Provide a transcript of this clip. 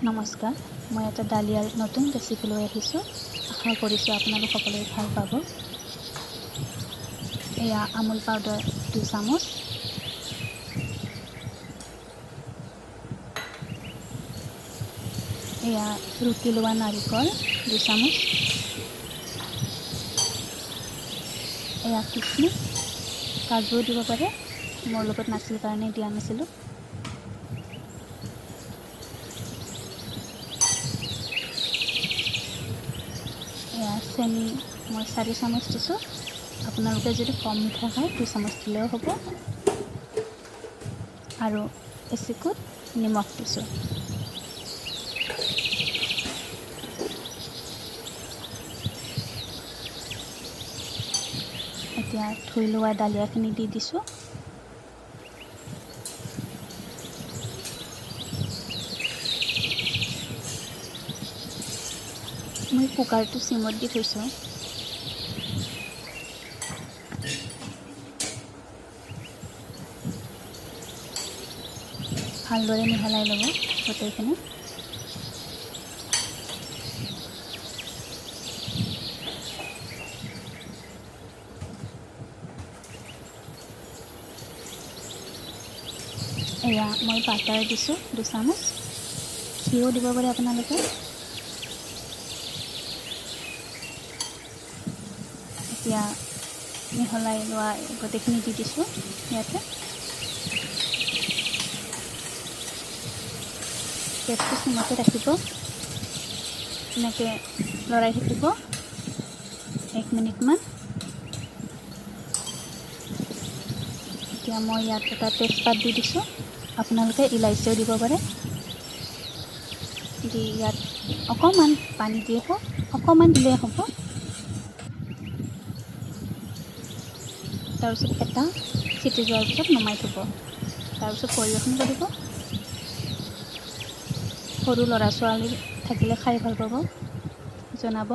নমস্কাৰ, মই এটা ডালিয়াৰ নতুন ৰেচিপি লৈ আহিছোঁ। আশা কৰিছোঁ আপোনালোক সকলোৱে ভাল পাব। এয়া আমুল পাউডাৰ 2 চামুচ, এয়া ৰুকি লোৱা নাৰিকল 2 চামুচ, এয়া কিচমিচ, কাজুও দিব পাৰে, মোৰ লগত নাছিল কাৰণে দিয়া নাছিলোঁ। এয়া চেনি মই 4 চামুচ দিছোঁ। আপোনালোকে যদি কম মিঠা খায় 2 চামুচ দিলেও হ'ব। আৰু এচিকুট নিমখ দিছোঁ। এতিয়া ধুই লোৱা ডালিয়াখিনি দি দিছোঁ। মই কুকাৰটো চিমত দি থৈছোঁ। ভালদৰে মিহলাই ল'ব গোটেইখিনি। এয়া মই বাটাৰ দিছোঁ 2 চামুচ, ঘিও দিব পাৰে আপোনালোকে। এতিয়া মিহলাই লোৱা গোটেইখিনি দি দিছোঁ ইয়াতে। গেছটো চিমতে ৰাখিব, এনেকৈ লৰাই থাকিব 1 মিনিটমান। এতিয়া মই ইয়াত এটা তেজপাত দি দিছোঁ, আপোনালোকে ইলাইচিও দিব পাৰে। দি ইয়াত অকণমান পানী দিব, অকণমান দিলেই হ'ব। তাৰপিছত এটা চিটি যোৱাৰ পিছত নমাই থ'ব, তাৰপিছত পৰিৱেশন কৰিব। সৰু ল'ৰা ছোৱালী থাকিলে খাই ভাল পাব। জনাব।